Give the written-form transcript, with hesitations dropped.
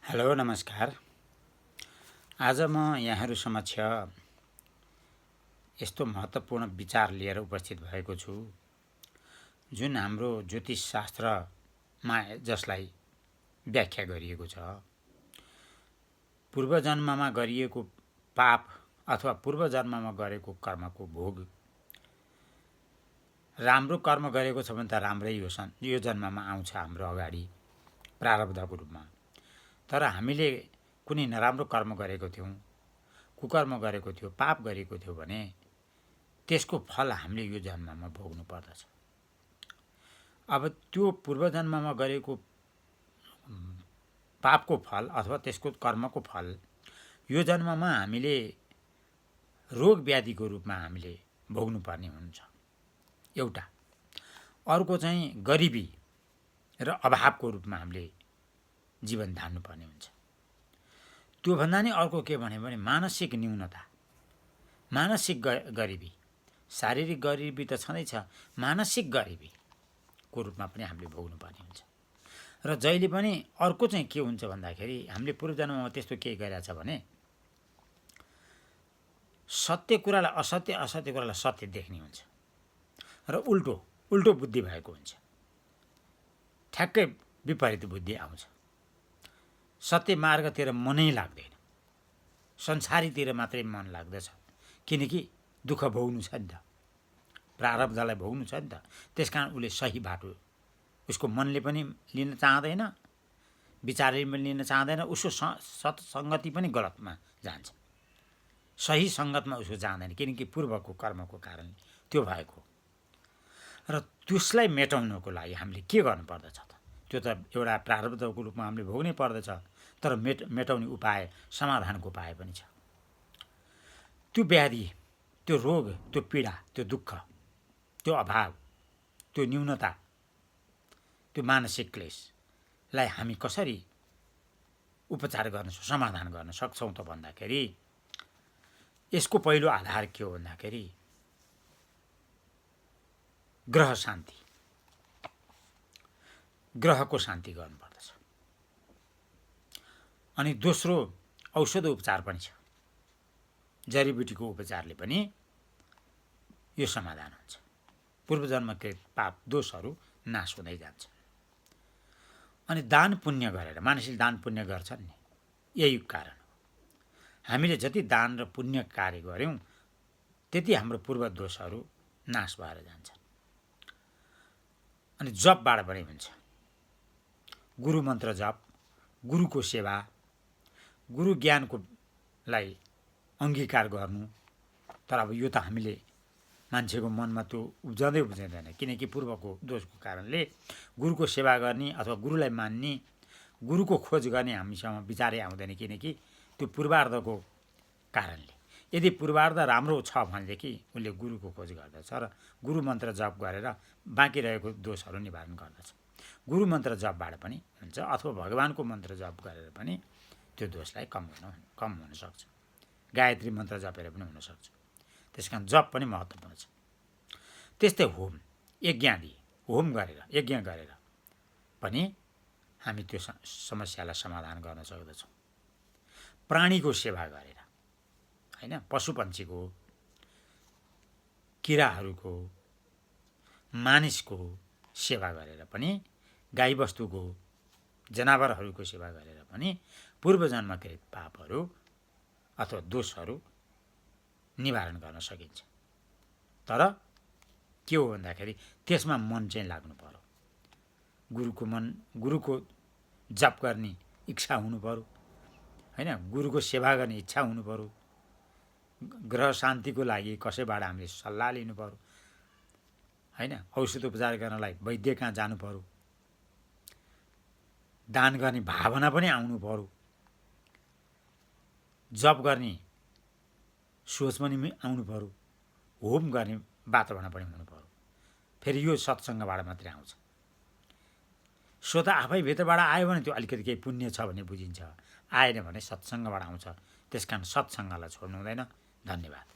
Hello नमस्कार। आज म यहाँहरू समक्ष यस्तो महत्त्वपूर्ण विचार लिएर उपस्थित भएको छु जुन हाम्रो ज्योतिष शास्त्रमा जसलाई व्याख्या गरिएको छ। पूर्वजन्ममा गरिएको पाप अथवा पूर्वजन्ममा गरेको कर्मको भोग। राम्रो कर्म गरेको छ भने त राम्रै यो जन्ममा आउँछ हाम्रो अगाडि प्रारब्धको रूपमा। तर हामीले कुनै नराम्रो कर्म गरेको थियौँ, कुकर्म गरेको थियो, पाप गरेको थियो भने त्यसको फल हामीले यो जन्ममा भोग्नु पर्दछ। अब त्यो पूर्वजन्ममा गरेको पापको फल अथवा त्यसको कर्मको फल यो जन्ममा हामीले रोग व्याधिको रूपमा हामीले भोग्नु पर्ने हुन्छ एउटा। अर्को चाहिँ गरिबी र अभावको रूपमा हामीले जीवन धान्नुपर्ने हुन्छ। त्योभन्दा नि अर्को के भन्यो भने मानसिक न्यूनता, मानसिक गरिबी। शारीरिक गरिबी त छँदैछ, मानसिक गरिबीको रूपमा पनि हामीले भोग्नुपर्ने हुन्छ। र जहिले पनि अर्को चाहिँ के हुन्छ भन्दाखेरि हामीले पूर्वजन्ममा त्यस्तो केही गरेछ भने सत्य कुरालाई असत्य, असत्य कुरालाई सत्य देख्ने हुन्छ र उल्टो बुद्धि भएको हुन्छ। ठ्याक्कै विपरीत बुद्धि आउँछ। सत्य मार्गतिर मनै लाग्दैन, संसारीतिर मात्रै मन लाग्दछ। किनकि दुःख भोग्नु छ नि त, प्रारब्धलाई भोग्नु छ नि त। त्यसकारण उसले सही बाटो उसको मनले पनि लिन चाहँदैन, विचारले पनि लिन चाहँदैन। उसको सत्सङ्गति पनि गलतमा जान्छ, सही सङ्गतमा उसको जाँदैन। किनकि पूर्वको कर्मको कारणले त्यो भएको। र त्यसलाई मेटाउनको लागि हामीले के गर्नुपर्दछ त? त्यो त एउटा प्रारब्धको रूपमा हामीले भोग्नै पर्दछ। तर मेटाउने उपाय, समाधानको उपाय पनि छ। त्यो व्याधि, त्यो रोग, त्यो पीडा, त्यो दुःख, त्यो अभाव, त्यो न्यूनता, त्यो मानसिक क्लेशलाई हामी कसरी उपचार गर्न, समाधान गर्न सक्छौँ त भन्दाखेरि यसको पहिलो आधार के हो भन्दाखेरि ग्रह शान्ति, ग्रहको शान्ति गर्नुपर्दछ। अनि दोस्रो औषध उपचार पनि छ। जडीबुटीको उपचारले पनि यो समाधान हुन्छ। पूर्वजन्मकृत पाप दोषहरू नाश हुँदै जान्छ। अनि दान पुण्य गरेर, मानिसले दान पुण्य गर्छन् नि, यही कारण हो। हामीले जति दान र पुण्य कार्य गऱ्यौँ त्यति हाम्रो पूर्व दोषहरू नाश भएर जान्छन्। अनि जपबाट पनि हुन्छ। गुरु मन्त्र जप, गुरुको सेवा, गुरु ज्ञानको लाई अङ्गीकार गर्नु। तर अब यो त हामीले मान्छेको मनमा त्यो उब्जँदैन। किनकि पूर्वको दोषको कारणले गुरुको सेवा गर्ने अथवा गुरुलाई मान्ने, गुरुको खोज गर्ने हामीसँग विचारै आउँदैन। किनकि त्यो पूर्वार्धको कारणले। यदि पूर्वार्ध राम्रो छ भनेदेखि उसले गुरुको खोज गर्दछ र गुरु मन्त्र जप गरेर बाँकी रहेको दोषहरू निवारण गर्दछ। गुरु मन्त्र जपबाट पनि हुन्छ अथवा भगवानको मन्त्र जप गरेर पनि त्यो दोषलाई कम हुन सक्छ। गायत्री मन्त्र जपेर पनि हुनसक्छ। त्यस कारण जप पनि महत्त्वपूर्ण छ। त्यस्तै होम, होम गरेर, यज्ञ गरेर पनि हामी त्यो समस्यालाई समाधान गर्न सक्दछौँ। प्राणीको सेवा गरेर, होइन, पशुपन्छीको, किराहरूको, मानिसको सेवा गरेर पनि, गाईबस्तुको, जनावरहरूको सेवा गरेर पनि पूर्वजन्मकृत पापहरू अथवा दोषहरू निवारण गर्न सकिन्छ। तर के हो भन्दाखेरि त्यसमा मन चाहिँ लाग्नु पर्यो। गुरुको जप गर्ने इच्छा हुनु पर्यो, होइन, गुरुको सेवा गर्ने इच्छा हुनु पर्यो। ग्रह शान्तिको लागि कसैबाट हामीले सल्लाह लिनु पर्यो, होइन। औषध उपचार गर्नलाई वैद्य कहाँ जानु पर्यो। दान गर्ने भावना पनि आउनु पर्यो। जप गर्ने सोच पनि आउनु पर्यो। होम गर्ने वातावरण पनि हुनु पर्यो। फेरि यो सत्सङ्गबाट मात्रै आउँछ। स्वतः आफै भित्रबाट आयो भने त्यो अलिकति केही पुण्य छ भन्ने बुझिन्छ। आएन भने सत्सङ्गबाट आउँछ। त्यसकारण सत्सङ्गलाई छोड्नु हुँदैन। धन्यवाद।